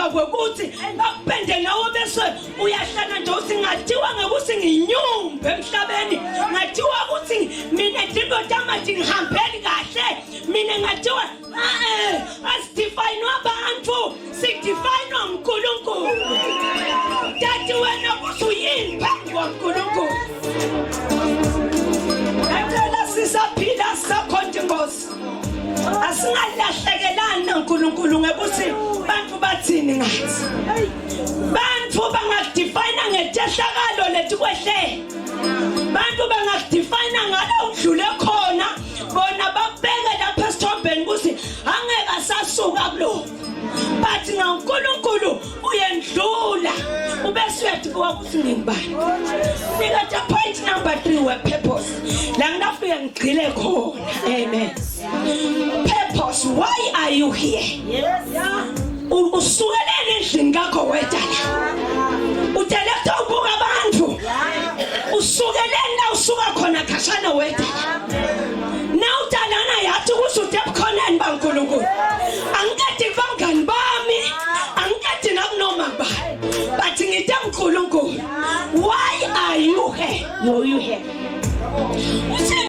kuhlupheka kwekuthi bakupende nawe bese uyahlala nje uthi ngathiwa ngekuthi nginyumbe emhlabeni ngathiwa ukuthi mina dinto tamathi ngihambeli kahle mina ngathiwa eh asidefine abantu sidefine uNkulunkulu tati wena ukuthi uyini phambi kwaNkulunkulu ngicela sisaphila sisakhonta inkosi asingalahlekelani naNkulunkulu ngekuthi bantu bathini ngathi bantu bangakudefine ngetehlakalo letikwehle bantu bangakudefine ngala udlule khona bona bakubeke lapha esithombeni ukuthi angeke asasuka kulokhu but ngaNkulunkulu uyendlula ubese uyatibuka ukuthi ngingubani nikatha point number 3 we purpose la ngingafike ngigxile khona amen purpose why are you here yes usukeleni endlini kakho wedwa la utele kuthi ubuka abantu usukeleni la usuka khona khashana wedwa.